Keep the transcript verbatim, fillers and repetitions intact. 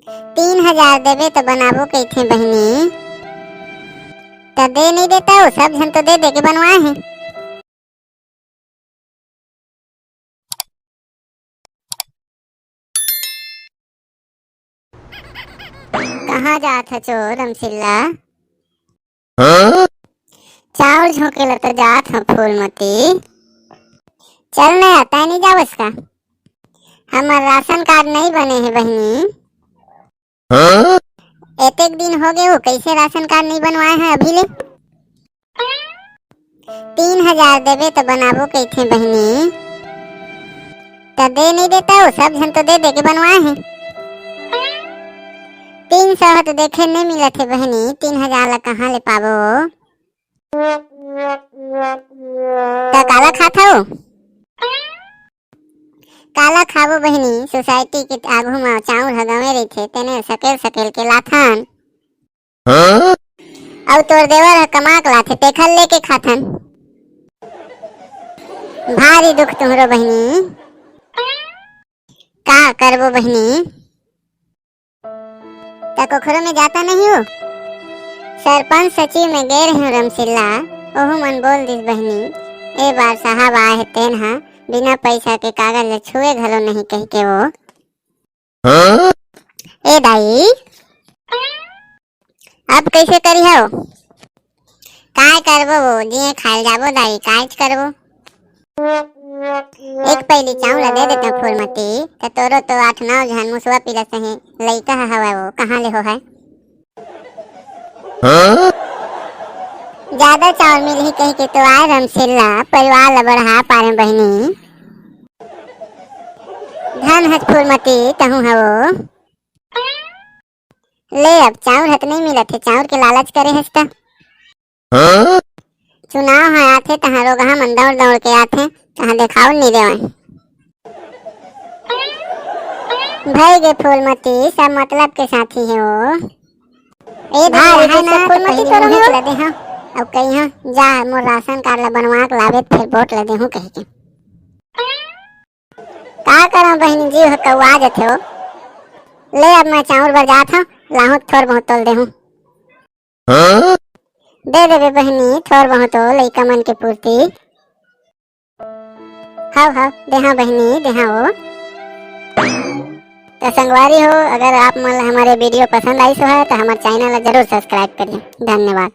तीन हजार देबे त बनाबो कहिथे बहिनी। त दे नइ देता हो, सब झन तो दे दे के बनवाए हे। कहाँ जात हच ओ रमसिल्ला? हाँ? चाउर झोंके ल त जात हँव फूलमती। चल न, तैं नइ जावस का? हमर राशन कार्ड नइ बने हे बहिनी। हाँ? एतेक दिन हो गे हो, कइसे राशन कार्ड नइ बनवाए हे अभी ले? तीन हजार देबे त बनाबो कहिथे बहिनी। त दे नइ देता हो, सब झन तो दे दे के बनवाए हे। तीन सौ ह तो देखे नइ मिलत हे बहिनी, तीन हजार ला कहाँ ले पाबो? त काला खात हव? काला खाबो बहिनी, सोसाइटी के आगू म चाउर ह गंवे रहिथे, तेने सकेल सकेल के लाथन। हाँ? अउ तोर देवर ह कमा के लाथे, तेखर लेके खाथन। भारी दुख तुहरो बहिनी, का करबो बहिनी? त कोखरो में जाता नहीं हो? सरपंच सचिव में गे रहेंव रमसिल्ला, ओहू मन बोल दिस बहिनी, ए बार साहब आए हे तेन ह बिना पैसा के कागज ल छुए घलो नहीं कहिके वो। हाँ? ए दाई, अब कइसे करिहव? काय करबो वो, जिए खाए ल जाबो दाई, कायच करबो। एक पैली चाउर ला दे देतेंव फूलमती, त तोरो तो आठ नौ झन मुसवा पिला सही लइका ह हवय वो, कहाँ ले हो है? हाँ? जादा चाउर मिलही कहिके तो आए रमसिल्ला, परिवार ला बढ़ा पारेंव बहिनी। धन हस फूलमती, तहूँ हवो। ले अब चाउर ह त नइ मिलत हे, चाउर के लालच करे हस त। हाँ? चुनाव ह आथे तहाँ रोगहा मन दौड़ दौड़ के आथे, तहाँ देखाव नइ देवय। भई गे फूलमती, सब मतलब के साथी हे वो। ए भाई, भाई, ये सब फूलमती तोर मुँह ला देहा। अब कहिहा, जा मोर राशन कार्ड ला बनवा के लाबे, फेर वोट ला देहूँ कहिके। का करंव बहिनी, जीव ह कउआ जथे हो। ले अब मैं चाउर बर जात हंव, लाहूं थोर बहुत तोल देहूं। हाँ? दे देबे बहिनी, थोर बहुत लइका मन के पूर्ति। हव, हव, देहा बहिनी, देहा वो। त संगवारी हो, अगर आप मन ला हमर video पसंद आइस होय, त हमर channel ला जरूर subscribe करिए। धन्यवाद।